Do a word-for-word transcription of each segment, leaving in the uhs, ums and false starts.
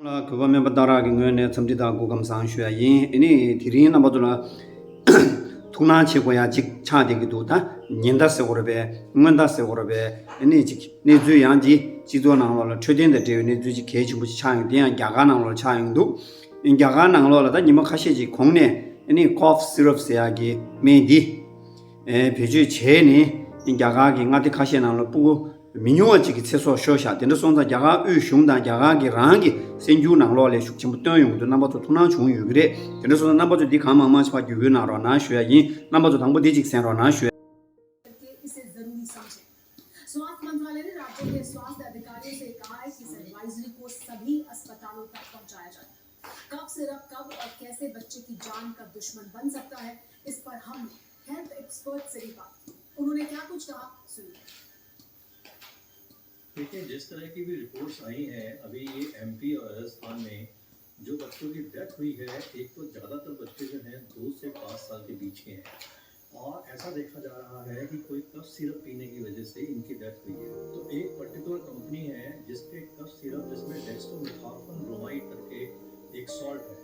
ལ་གུས་པ་སྨན་པ་སྟག་རག་གི་ངོས་ནས་འཚམས་འདྲི་དང་སྐུ་ཁམས་བཟང་ཞུ་ཡ་ཡིན། ཨ་ནི་དེ་རིང་རྣམ་པ་ཚོ་ལ་ཐུགས་སྣང་བྱེད་དགོས་ཡ་གཅིག་ཆགས་བསྡད་ཀྱི་འདུག་ད་ཉེན་བརྡ་ཟེར་དགོས་རེད་པས། སྔོན་བརྡ་ཟེར་དགོས་རེད་པས། ཨ་ནི་གཅིག་གནས་ཚུལ་ཡང་གཅིག་སྤྱི་ཚོགས་ནང་ལོགས་ལ་འཕྲོད་བསྟེན་དང་འབྲེལ་བའི་གནས་ཚུལ་གཅིག་གལ་ཆེན་པོ་ཞིག་ཆགས་ཡོང་། དེ་ཡང་རྒྱ་གར་ནང་ལོགས་ཆགས་ཡོང་འདུག་རྒྱ་གར་ནང་ལོགས་ལ་ད་ཉི་མ་ཁ་ཤས་ཅིག་གོང་ནས་ཨ་ནི་ཀོབ་སི་རབ་ཟེར་ཡ་གི་སྨན་འདི་ཨེ་བེད་སྤྱོད་བྱས་ནས་རྒྱ་གར་གྱི་མངའ་སྡེ་ཁ་ཤས་ནང་ལ་སྤུ་གུ་མི་ཉུང་བ་ཅིག་གི་ཚེ་སྲོག་ཤོར་ཤག་དེ་འདྲ་སོང་ཙང་རྒྱ་གར་དབུས་གཞུང་དང་རྒྱ་གར་གྱི་རང་གི་གསར་འགྱུར་ནང་ལོགས་ལ་ཤུགས་ཆེན་པོ་བཏོན་ཡོང་གི་འདུག་རྣམ་པ་ཚོ་ཐུགས་སྣང་བྱུང་ཡོད་ཀྱི་རེད། དེ་འདྲ་སོང་ཙང་རྣམ་པ་ཚོ་འདི་གང་མང་མང་ཞིག་ཕར་བརྒྱུད་སྐུལ་གནང་རོགས་གནང་ཞུ་ཡ་ཡིན། རྣམ་པ་ཚོ་དང་པོ་འདི་གཅིག་གསན་རོགས་གནང་ཞུ་ཡ། करके इसे जरूरी समझें। स्वास्थ्य मंत्रालय ने राज्यों के स्वास्थ्य अधिकारियों से कहा है कि इस एडवाइजरी को सभी अस्पतालों तक पहुंचाया जाए। कफ सिरप कब और कैसे बच्चे की जान का दुश्मन बन सकता है, इस पर हमने हेल्थ एक्सपर्ट से भी बात की। उन्होंने क्या कुछ कहा, सुनिए। देखिए, जिस तरह की भी रिपोर्ट्स आई हैं, अभी ये एमपी और राजस्थान में जो बच्चों की डेथ हुई है, एक तो ज़्यादातर बच्चे जो हैं, दो से पाँच साल के बीच के हैं। और ऐसा देखा जा रहा है कि कोई कफ सिरप पीने की वजह से इनकी डेथ हुई है। तो एक पर्टिकुलर कंपनी है, जिसके कफ सिरप, जिसमें डेक्सट्रोमेथार्फन ब्रोमाइड करके एक सॉल्ट है,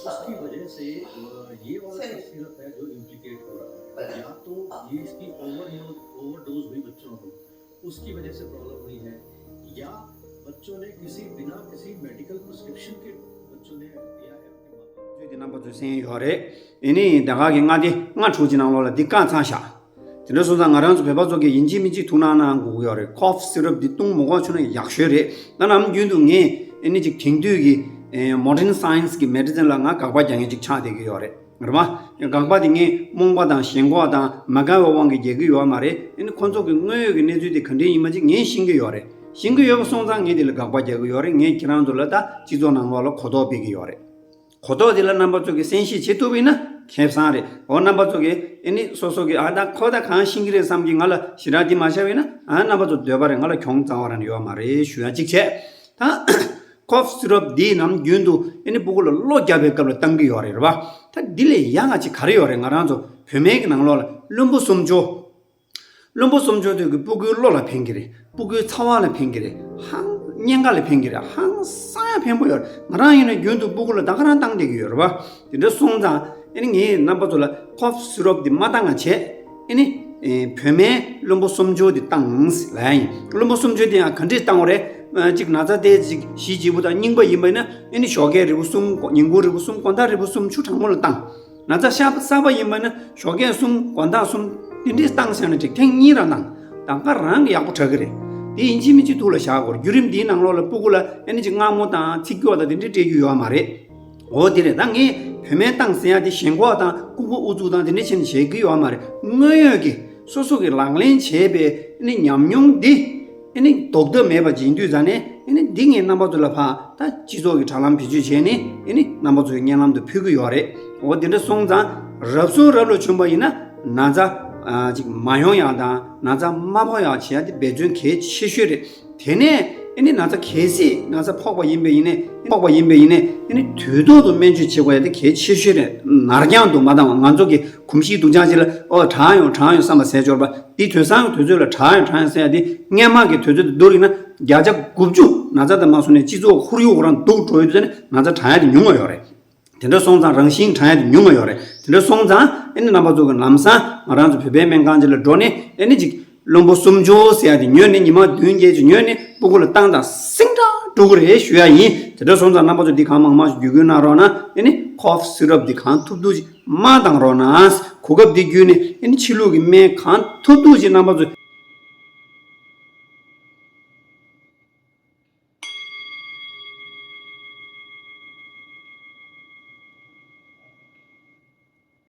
उसकी वजह से, अ, ये वाला कफ सिरप है जो इम्प्लीकेट हो रहा है। या तो ये इसकी ओवर, ओवरडोज हुई बच्चों को, उसकी वजह से प्रॉब्लम हुई है, या बच्चों ने किसी, बिना किसी मेडिकल प्रिस्क्रिप्शन के बच्चों ने दिया है अपने माँ बाप को। དེ་རྣམ་པ་ཚོས་གསན་ཡོད་རེད། ཨེ་ནི་རྒྱ་གར་གྱི་མངའ་སྡེ་ལྔ་དྲུག་ཅིག་ནང་ལོགས་ལ་འདི་བཀག་ཚར་ཤག་དེ་འདྲ་སོང་ཙང་ང་རང་ཚོ་བོད་པ་ཚོ་གིས་ཡིན་གཅིག་མིན་གཅིག་ཐུགས་སྣང་གནང་དགོས་ཀྱི་ཡོད་རེད། ཀོབ་སི་རབ་འདི་བཏུང་མ་དགོས་བྱུང་ན་ཡག་ཤོས་རེད། ད་ནམ་རྒྱུན་དུ་ངས་ཨེ་ནི་ཅིག་དེང་དུས་ཀྱི་ཨེ་མོ་ཌན་སའེན་སི་གི་མེ་ཌི་སིན་ལ་ང་དགག་པ་རྒྱག་མཁན་ཅིག་ཆགས་བསྡད་ཀྱི་ཡོད་རེད། རེད་པ། དགག་པ་དེ་ངས་རྨོངས་པ་དང་ཞེན་ཁོག་དང་མ་དགའ་བའི་དབང་གིས་རྒྱག་གི་ཡོད་མ་རེད། ཨ་ནི་ཁོ་ཚོ་གི་དངོས་ཡོད་ཀྱི་གནས་ཚུལ་དེ་ག་འདྲ་ཡིན་མིན་ཅིག་ངས་ཤེས་ཀྱི་ཡོད་རེད། ཤེས་ཀྱི་ཡོད་པ་སོང་ཙང་ངས་དེ་ལ་དགག་པ་རྒྱག་གི་ཡོད་རེད། ངས་ཁྱེད་རང་ཚོ་ལ་ད་སྤྱི་ཚོགས་ནང་ལོགས་ལ་གོ་རྟོགས་སྤེལ་གྱི་ཡོད་རེད། གོ་རྟོགས་དེ་ལ་རྣམ་པ་ཚོ་གིས་གསན་བཞེས་བྱེད་ཐུབ་པ་ཡིན་ན་ཁེ་བཟང་རེད། འོ་རྣམ་པ་ཚོ་གིས་ཨ་ནི་སོ་སོ་གིས་ཨ་ད་ཁོ་ད་གང་ཤེས་ཀྱི་རེད་བསམ་གྱི་ང་ལ་ཞེ་དྲག་འདི་མ་བཤད་པ་ཡིན་ན་ཨ་རྣམ་པ་ཚོ་འདོད་པ་རེད། ང་ལ་གྱོང་རྩ་བ་རང་ཡོད་མ་རེད་ཞུ་ཡ་གཅིག་བྱས། ད་ཀོབ་སི་རབ་འདི་ནམ་རྒྱུན་དུ་ཨ་ནི་སྤུ་གུ་ལ་གློ་རྒྱག་པའི་སྐབས་ལ་བཏང་གི་ཡོད་རེད། རེད་པ། ད་འདི་ལས་ཡག་ག་ཅིག་ག་རེ་ཡོད་རེད། ང་རང་ཚོ་བོད་སྨན་གྱི་ནང་ལོགས་ལ་བླུན་པོ་སུམ་ཅུ། བླུན་པོ་སུམ་ཅུ་དེ་གིས་སྤུ་གུའི་གློ་ལ་ཕན་གྱི་རེད། སྤུ་གུའི་ཚ་བ་ལ་ཕན་གྱི་རེད། ཧང་སྙིང་ག་ལ་ཕན་གྱི་རེད། ཧང་སང་ཡ་ཕན་པོ་ཡོད་རེད། ང་རང་ཡིན་ན་རྒྱུན་དུ་སྤུ་གུ་ལ་ད་ག་རང་བཏང་བསྡད་ཀྱི་ཡོད་རེད་པ། དེ་འདྲ་སོང་ཙང་ཨ་ནི་ངས་རྣམ་པ་ཚོ་ལ་ཀོབ་སི་རབ་འདི་མ་བཏང་བ་བྱས། ཨ་ནི་ཨེ་བོད་སྨན་བླུན་པོ་སུམ་ཅུ་དེ་བཏང་ལབ་ཡ་ཡིན། བླུན་པོ་སུམ་ཅུ་དེ་ཡང་ག་འདྲས་བཏང་བ་རེད། ཨ་གཅིག་ན་ཚ་དེ་གཅིག་གཞི་བྱེད་པོ་དང་རྙིང་པ་ཡིན་པ་ཡིན་ན་ཨ་ནི་ཞོགས་ཀས་རིལ་བུ་གསུམ། ཉིན་གུང་རིལ་བུ་གསུམ། དགོང་དག་རིལ་བུ་གསུམ། ཆུ་གྲང་མོ་ལ་བཏང་། ན་ཚ་གསར་པ་ཡིན་པ་ན་ཞོགས་ཀས་གསུམ། དགོང་དག་གསུམ། དེ་འདྲས་བཏང་བཞག་ན་འགྲིག་ཐེངས་གཉིས་རང་བཏང་། ད་ག་རང་གི་ཡག་པོ་དྲག་གི་རེད། དེ་ཡིན་གཅིག་མིན་གཅིག་ཐུགས་ལ་བཞག་དགོས་རེད། བརྒྱུད་རིམ་འདིའི་ནང་ལོགས་ལ་སྤུ་གུ་ལ་ཨ་ནི་ཅིག་མངར་མོ་དང་ཚིག་སྐྱོ་བ་དང་དེ་འདྲས་སྤྲད་རྒྱུ་ཡོད་མ་རེད། འོ་དེ་རེད། ད་ངས་བོད་སྨན་བཏང་ཟེར་ཡ་དེ་ཞེན་ཁོག་དང་ལྐུགས་པ་ཨུ་ཚུགས་དང་དེ་འདྲས་བྱས་ནས་བྱེད་ཀྱི་ཡོད་མ་རེད། དངོས་ཡོད་ཀྱི་སོ་སོ་གིས་ལག་ལེན་བྱས་པའི་ཨ་ནི་ཉམས་མྱོང་འདི་ཨ་ནི་ལྡོག་ཐབས་མེད་པ་ཅིག་ཡིན་དུས་ཙང་ནས་ཨ་ནི་འདི་ངས་རྣམ་པ་ཚོ་ལ་ཕར་ད་སྤྱི་ཚོགས་ཀྱི་དྲ་ལམ་བེད་སྤྱོད་བྱས་ནས་ཨ་ནི་རྣམ་པ་ཚོའི་སྙན་ལམ་དུ་ཕུལ་གྱི་ཡོད་རེད། འོ་དེ་འདྲ་སོང་ཙང་རབ་བྱུང་རབ་ལ་བྱུང་བ་ཡིན་ན་ན་ཚ་ཨ་ཅིག་མ་ཡོང་ཡག་དང་ན་ཚ་མ་ཕོག་ཡག་བྱེད་ཡ་དེ་འབད་བརྩོན་གལ་ཆེ་ཤོས་རེད། དེ་ནས་ཨ་ནི་ན་ཚ་གལ་སྲིད་ན་ཚ་ཕོག་པ་ཡིན་པ་ཡིན་ནའི་ཕོག་པ་ཡིན་པ་ཡིན་ནའི་ཨ་ནི་དུས་ཐོག་ཏུ་སྨན་བཅོས་བྱེད་དགོས་ཡ་དེ་གལ་ཆེ་ཤོས་རེད། ནར་འགྱངས་དུ་མ་བཏང་བ། ང་ཚོ་གི་གོམས་གཤིས་སྡུག་ཅག་ཅིག་ལ་ཨོ་དྲག་ཡོང་དྲག་ཡོང་བསམ་པ་ཟད་འབྱོར་པ་འདི་དུས་སང་དུས་ཚོད་ལ་དྲག་ཡོང་དྲག་ཡོང་ཟེར་ཡ་དེ་སྔན་མ་གི་དུས་ཚོད་དུ་བསྡུར་ཡིན་ན་བརྒྱ་ཆ་དགུ་བཅུ་ན་ཚ་དང་མ་སོང་ནས་སྤྱི་ཚོགས་ཁོར་ཡུག་ཁོ་རང་སྡུག་འགྲོ་ཡོད་དུས་ན་ཚ་དྲག་ཡ་དེ་ཉུང་བ་ཡོད་རེད། དེ་འདྲ་སོང་ཙང་རང་བཞིན་དྲག་ཡ་དེ་ཉུང་བ་ཡོད་རེད། དེ་འདྲ་སོང་ཙང་ཨ་ནི་རྣམ་པ་ཚོ་གི་ལམ་སང་ང་རང་ཚོ་བོད་པའི་སྨན་ཁང་ཅིག་ལ་འགྲོ་ནས་ཨ་ནི་ཅིག་བླུན་པོ་སུམ་ཅུ་ཟེར་ཡ་དེ་ཉོས་ནས་ཉི་མ་བདུན་བརྒྱད་ཅིག་ཉོས་ནས་སྤུ་གུ་ལ་བཏང་དང་སིང་དྲག་འགྲོ་གི་རེད་ཞུ་ཡ་ཡིན། དེ་འདྲ་སོང་ཙང་རྣམ་པ་ཚོ་འདི་གང་མང་མང་ཞིག་བརྒྱུད་སྐུལ་གནང་རོགས་གནང་། ཨ་ནི་ཀོབ་སི་རབ་འདི་གང་ཐུབ་ཐུབ་ཅིག་མ་བཏང་རོགས་གནང་། གོ་སྐབས་འདི་བརྒྱུད་ནས་ཨ་ནི་ཕྱི་ལུགས་ཀྱི་སྨན་གང་ཐུབ་ཐུབ་ཅིག་རྣམ་པ་ཚོ་